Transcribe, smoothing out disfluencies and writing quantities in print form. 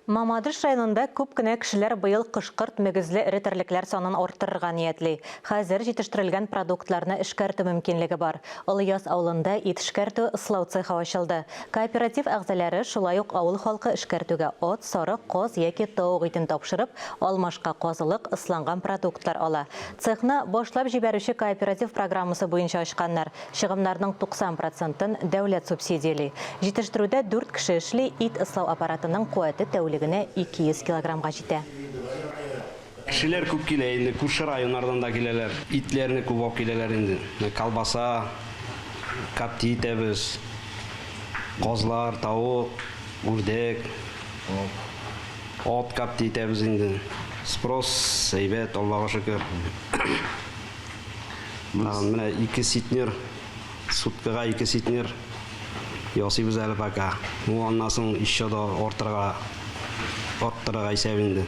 Мамадыш районында күп кенә кешеләр быел кош-корт, мөгезле эре терлекләр санын арттырырга ниятли. Хәзер җитештерелгән продуктларны эшкәртү мөмкинлеге бар. Олыяз авылында ит эшкәртү, ыслау цехы ачылды. Кооператив әгъзалары, шулай ук авыл халкы эшкәртүгә ат, сарык, каз яки тавык итен тапшырып, алмашка казылык, ысланган продуктлар ала. Цехны Башлап җибәрүче кооператив программасы буенча ачканнар. Чыгымнарның 90 процентын дәүләт субсидияли. Җитештерүдә дүрт кеше эшли, ит ыслау аппаратының куәте тәүлегенә 200 килограммга җитә. Кешеләр күп килә инде, күрше районнардан да киләләр. Итләрне күп алып киләләр инде. Менә колбаса, копти итәбез, казлар, тавык, үрдәк, ат копти итәбез инде. Спрос әйбәт, Аллага шөкер. Менә ике ситнер, суткага ике ситнер ясыйбыз әле пока. Ну, аннан соң еще да артырга, арттырырга исәп инде.